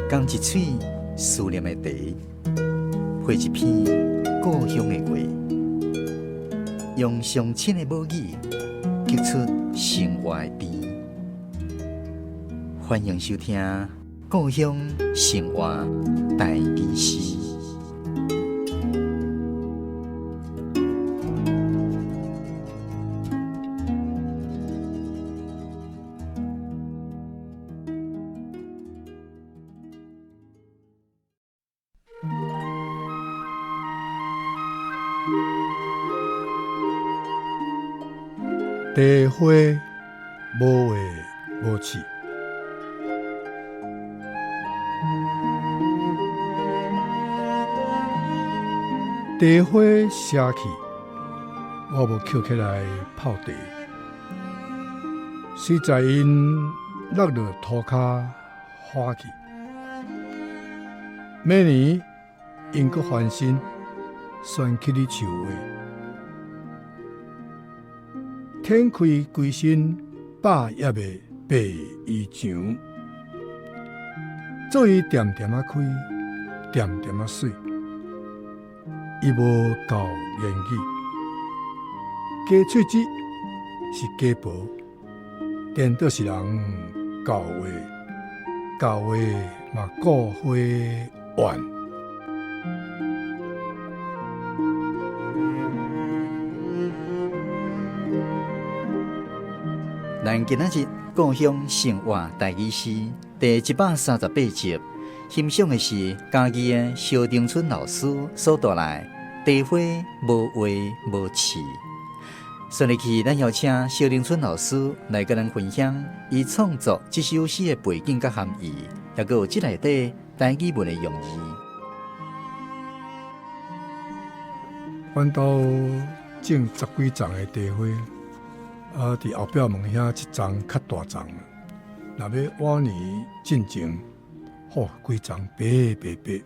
仝一喙思念的茶，配一篇故鄉的話，用上親的母語，激出生活的甜。歡迎收聽《故鄉生活台語詩》。茶花無話無刺，茶花謝去，我無抾起來泡茶，隨在𪜶落落塗跤花去。明年𪜶閣翻身，旋起咧樹尾。展開規身百葉的白衣裳，做伊恬恬仔開，恬恬仔媠。伊無教言語，加喙舌是加薄，顛倒是人教話，教話嘛顧花怨。咱今仔日故鄉生活台語詩第138集，欣賞的是嘉義的蕭長春老師所帶來《茶花無話無刺》。接落去，咱邀請蕭長春老師來佮咱分享伊創作這首詩的背景佮含義，抑閣有這內底台語文的用字。阮兜種十幾叢的茶花，啊，佇後壁門遐一叢較大叢，若欲晚年進前，吼，規叢白白白，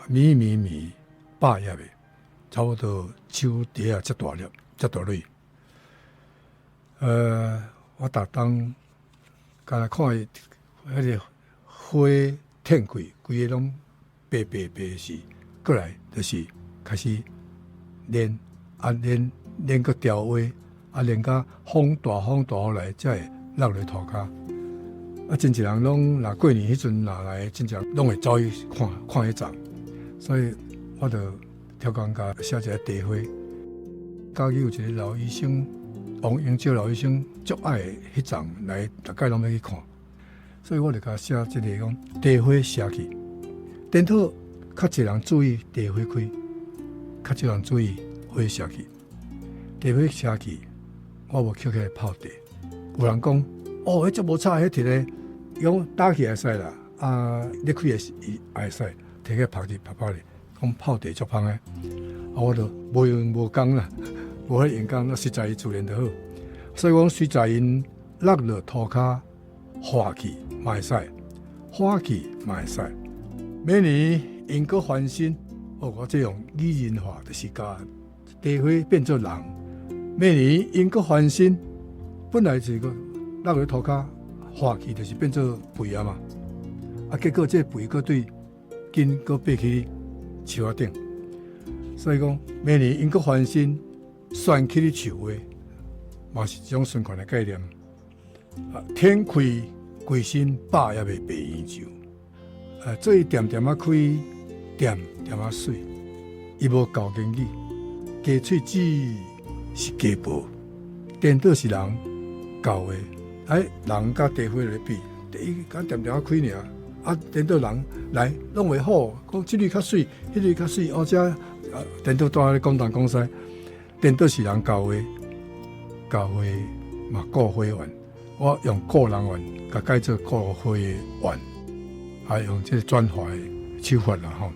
綿綿綿，百葉的，差不多手提仔遮大粒，遮大蕊。我逐冬干焦看伊彼个花展開，規个攏白白白時，過來就是開始練，啊練練閣雕花，啊練甲風大風大雨來，才會落落塗跤。啊，真濟人攏若過年彼陣若來，真濟人攏會走去看看彼叢，所以我就挑工共寫一个茶花。家己有一个老醫生，王英照老醫生足愛彼叢來，逐擺攏欲去看，所以我就共寫這个講茶花謝去，顛倒較濟人注意茶花開，較少人注意花謝去。茶花謝去，我無抾起來泡茶。有人講，哦，彼足無彩，彼摕咧，伊講打起會使啦，啊，咧開的時也會使，摕起泡一泡泡咧，講泡茶足芳的，啊，我就無閒無工啦，無彼閒工，隨在伊自然就好。所以講隨在𪜶落落塗跤花去嘛會使，花去嘛會使。明年𪜶閣翻身，哦，我這用擬人化，就是共茶花變做人。明年𪜶閣翻身，本來是個落落塗跤花去，就是變做肥啊嘛。啊，結果這肥閣對根閣爬去樹仔頂，所以講明年𪜶閣翻身，旋起咧樹尾，嘛是一種循環的概念。啊，展開規身百葉的白衣裳，啊，做伊恬恬仔開，恬恬仔媠，伊無厚言語，加喙舌是加薄，顛倒是人教話。哎，人佮茶花來比，第一敢恬恬仔開爾，啊，顛倒人來攏會好，講這蕊較媠，彼蕊較媠，哦，這啊，顛倒蹛咧講東講西，顛倒是人教話，教話嘛顧花緣，我用顧人緣，共改做顧花緣，啊，用這個轉化的手法啦吼。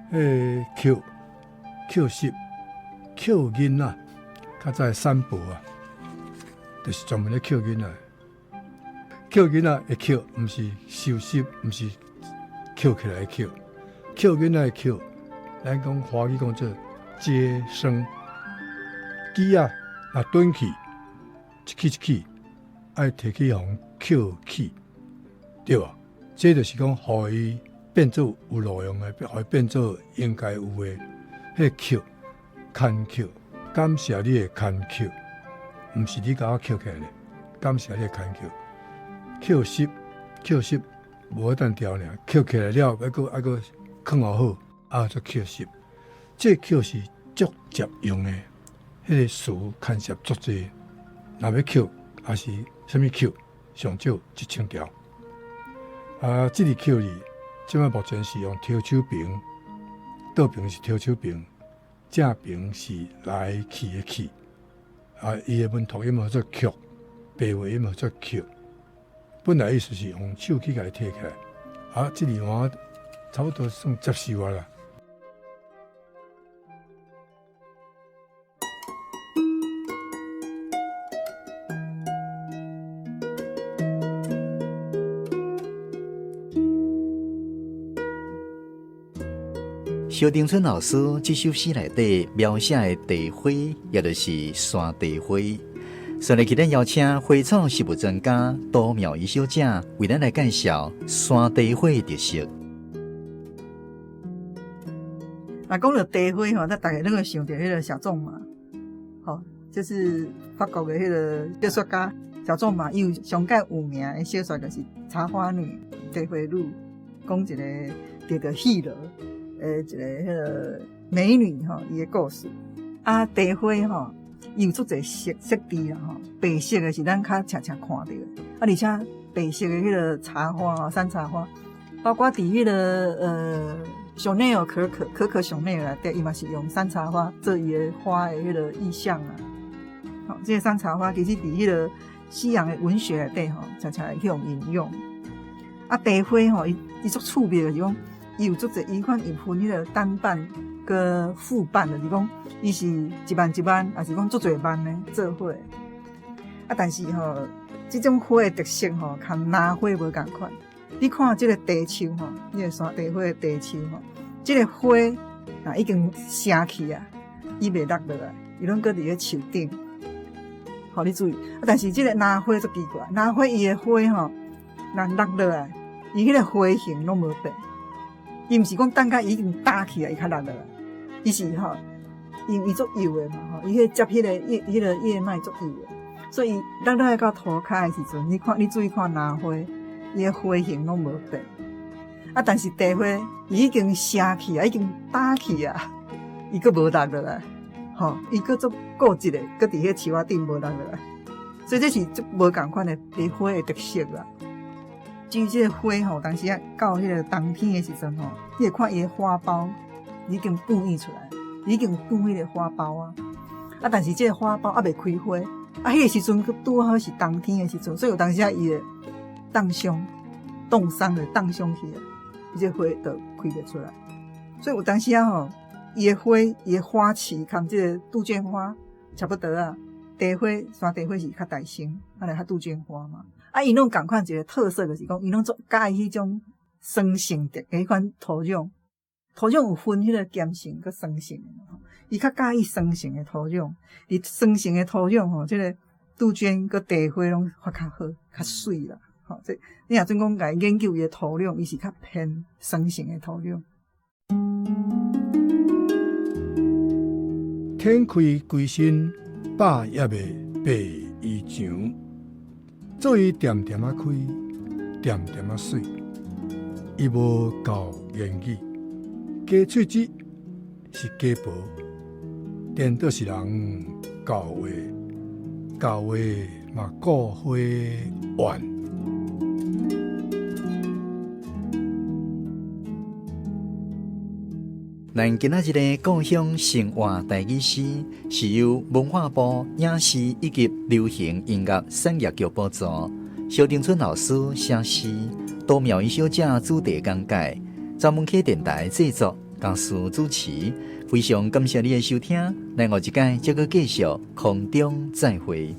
彼个抾抾拾抾囡仔，較早的散步啊，就是專門咧抾囡仔。抾囡仔的抾，毋是收拾，毋是抾起來的抾，抾囡仔的抾，咱講華語講做接生。枝仔若斷去，一起一起，愛提去予人抾起，對無？這就是講，予伊變做有路用的，予伊變做應該有的。彼個抾，牽抾，感謝你的牽抾，毋是你共我抾起來的，感謝你的牽抾。抾拾，抾拾，無法當牢爾，抾起來了，愛閣愛閣囥予好，啊，再抾拾。這個抾是足捷用的，彼個詞牽涉足濟。若欲抾，抑是啥物抾，上少一千條。啊，這個抾字，這擺目前是用提手旁，倒爿是提手旁，正爿是來去的去。啊，伊的文讀音叫做抾，白話音叫做抾。本來意思是用手去共伊提起來，啊，這字我差不多算接受啊啦。蕭長春老師這首詩內底描寫的茶花，也就是山茶花。所以，今日邀請花草植物專家杜妙儀小姐為咱來介紹山茶花的特色。若講著茶花吼，咱逐家攏會想著彼個小仲馬，吼，就是法國的彼個小說家小仲馬，伊有上蓋有名的小說就是《茶花女》茶花女，講一個得著戲羅的一個彼個美女吼，伊的故事。啊，茶花吼，伊有足濟色色調啦吼，白色的是咱較常常看著的，啊，而且白色的彼個茶花，山茶花，包括佇彼個香奈兒可可可可香奈兒內底，伊嘛是用山茶花做伊的花的彼個意象啊。吼，這個山茶花其實佇彼個西洋的文學內底吼，常常會去予引用。啊，茶花吼，伊伊足趣味的是講，伊有足濟，伊款有分彼個單瓣佮複瓣，就是講伊是一瓣一瓣，抑是講足濟瓣呢做伙。啊，但是吼，這種花的特色吼，佮蘭花無仝款。你看這個茶樹吼，這個山茶花的茶樹吼，這個花啊已經生去啊，伊袂落落來，伊攏閣佇咧樹頂。吼，你注意，啊，但是這個蘭花足奇怪，蘭花伊的花吼，若落落來，伊彼個花型攏無變，伊毋是講等甲伊已經焦去啊，伊才落落來，伊是吼，因為伊足幼的嘛吼，伊彼接彼個葉，彼個葉脈足幼的，所以落落來到塗跤的時陣，你看，你注意看蘭花。伊的花型攏無變，啊！但是茶花伊已經生去啊，已經焦去啊，伊閣無落落來，吼，伊閣足固執的，閣佇彼樹仔頂無落落來，所以這是足無仝款的茶花的特色啦。至於這個花吼，當時啊到彼個冬天的時陣吼，你會看伊的花苞已經膨溢出來，已經放彼個花苞啊。啊，但是這個花苞猶未開花，啊，彼個時陣閣拄好是冬天的時陣，所以有當時啊伊會凍傷，凍傷的凍傷去啊，伊這花就開袂出來。所以有當時啊吼，伊的花，伊的花期佮這個杜鵑花差不多啊。茶花，山茶花是較大聲，啊來較杜鵑花嘛。啊，伊攏仝款一個特色就是講，伊攏足佮意彼種酸性的彼款土壤，土壤有分彼個鹼性佮酸性的嘛。伊較佮意酸性的土壤，佇酸性的土壤吼，這個杜鵑佮茶花攏發較好，較媠啦。吼，這你若準講共伊研究伊的土壤，伊是較偏酸性的土壤。展開規身百葉的白衣裳，做伊恬恬仔開，恬恬仔媠。伊無厚言語，加喙舌是加薄，顛倒是人厚話，厚話嘛顧花怨。咱今仔日的故鄉生活台語詩，是由文化部影視以及流行音樂產業局補助，蕭長春老師寫詩，杜妙儀小姐主題講解，專門客電台製作，江蘇主持。非常感謝你的收聽，咱後一擺再閣繼續空中再會。